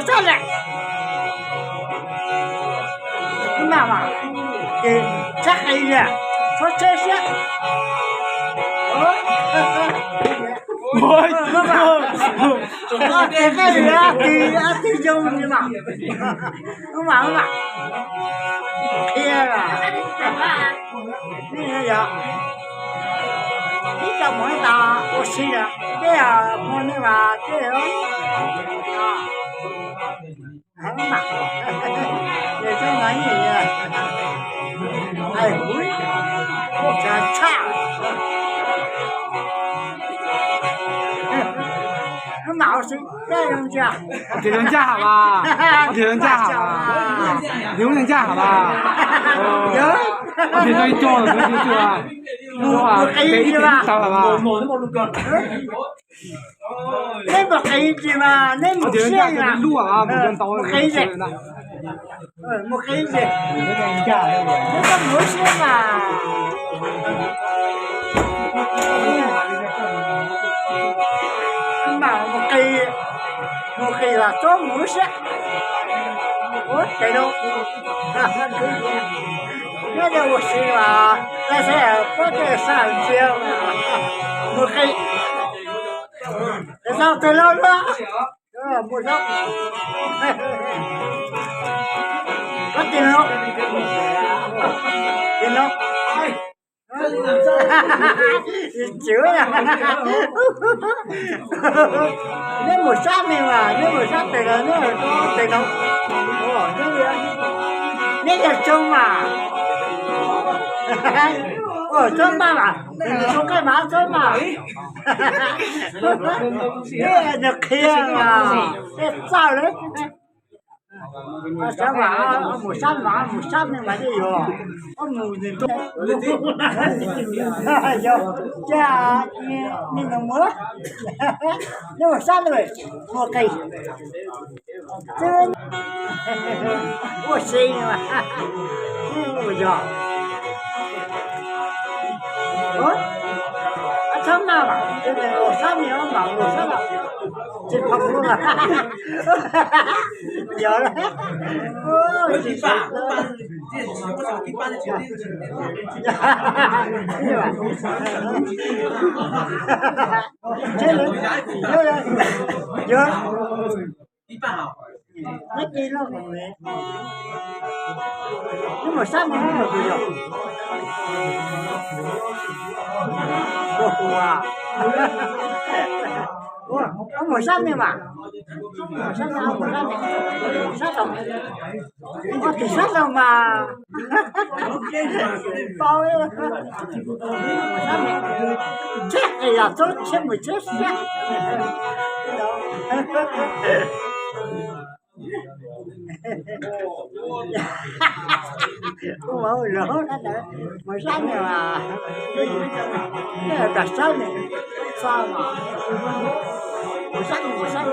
Txhob lawm, mam mam, ces txhob qis li, txhob tsheb siab. Tus no ces qij li, tig, tig zoo li mas, mam mam, qhia lawm. Yog ib co mus ib tas ua si lawm, tej hmo nej mas tej mam, ces txhob no ib, hais huv, tshaj tshaj. Mam ua si, tej zoo ntsia, tis zoo ncaj has las, tis zoo ncaj has las, tis zoo ncaj has las, tis zoo ncaj, tis zoo ncaj, mus qis tsis mas, neb mus qis tsis mas neb mus siab mas, mus qis, mus qis, neb koj mus siab mas, mam mus qis, mus qis los txhob mus siab. Ua tes rau, nyob rau ua si mas, laj xav pob tej sab ntsia, mus qis, tes zaum tes laug luaj, mus zaum, koj tis no, tis no. Chwv, neb mus sab me mas, neb mus sab tes los neb tes no, neb yog tsoo mas, ua txhob maj mas, tus qaij mas txhob maj, nws qhia mas, txawj li. Sab mas, mus sab mas, mus sab me mas yeej yog, mus, yog, cas, me no mus, neb mus sab lawm, mus qis, ua si, yog, txhob maj mas, sab me mas, sab, tsis pom, yog, tsis pom, yog, neb tis loj, neb mus sab me tus yog, ua, ua, mus sab me mas, mus sab me, mus sab me, sab tau, ua tis sab tau mas, tau, mus sab me, tsheb qis los txhob tsheb mus tsheb siab. Kuv mus lawm, mus sab me mas, kam sab me, txhob mas, mus sab, mus sab,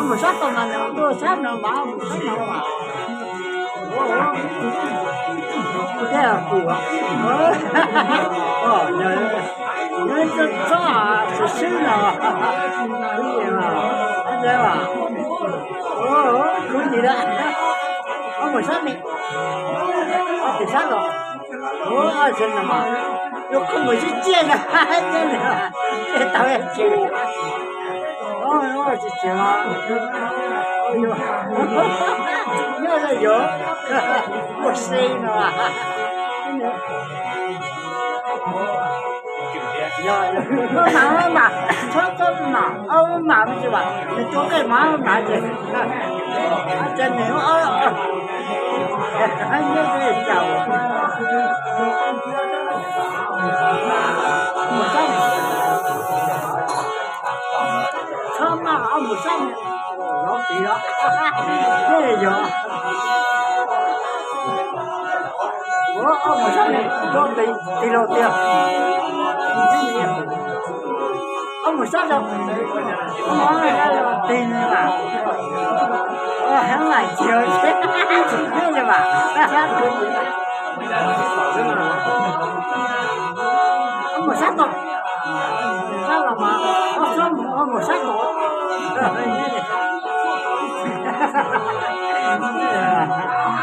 mus sab tau mas nws tuaj sab no mas, mus sab no mas. Thiab kuv, txhob, txhob swb no, kuv nim, kuv nim, mus sab me, tus sab los, ua tsis no mas, yus koj mus sib ciaj na, ciaj tau tsis, tsis tsis, nyob yuav, ua si no. Yog, mam mam, txhob txhob mam, ob mam tsis mam, nws tua qij mam mam ces, ces nws, nyob li cas, mus sab, txhob mam, ob mus sab, lov tis los, yog, ua ob mus sab, tis laug tiag, ob mus sab rau, tis mas, heev mas tsis, nyob li mas, ob mus sab tau, sab los mas, ob txhob mus, ob mus sab tau,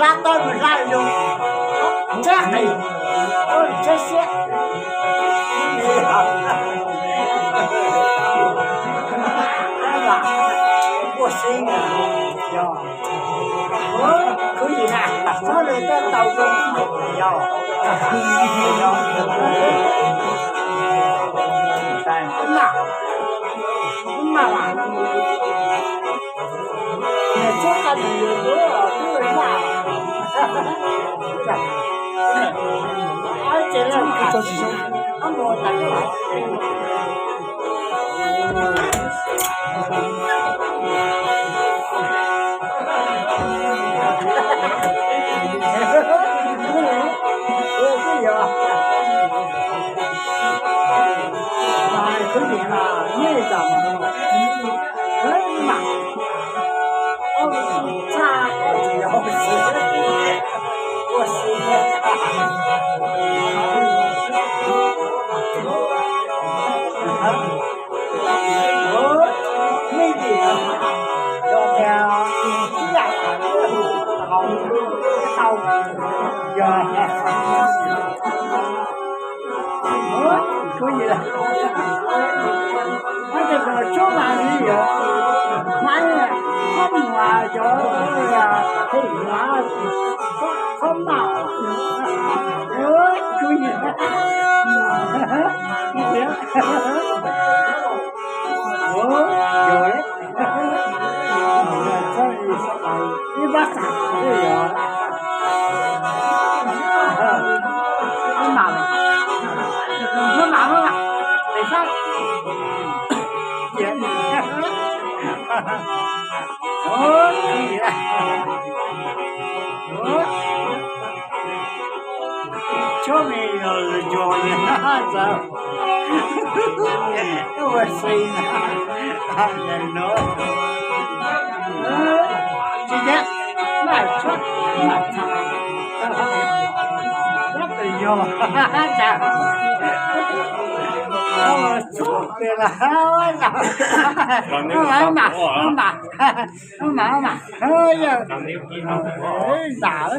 Zab tawb mus zab zoo, ntsab qis, ntsab siab. Ua si, yog, khwv yim na, txhob li tej tau zoo, yog, na, na, Tus me los lus cuag li txawv. Ua si na, no, tsis thiab, na, tsuag, na, tsuag, tus yog, tsuag, mas, mas, mas, mas, yog, zam,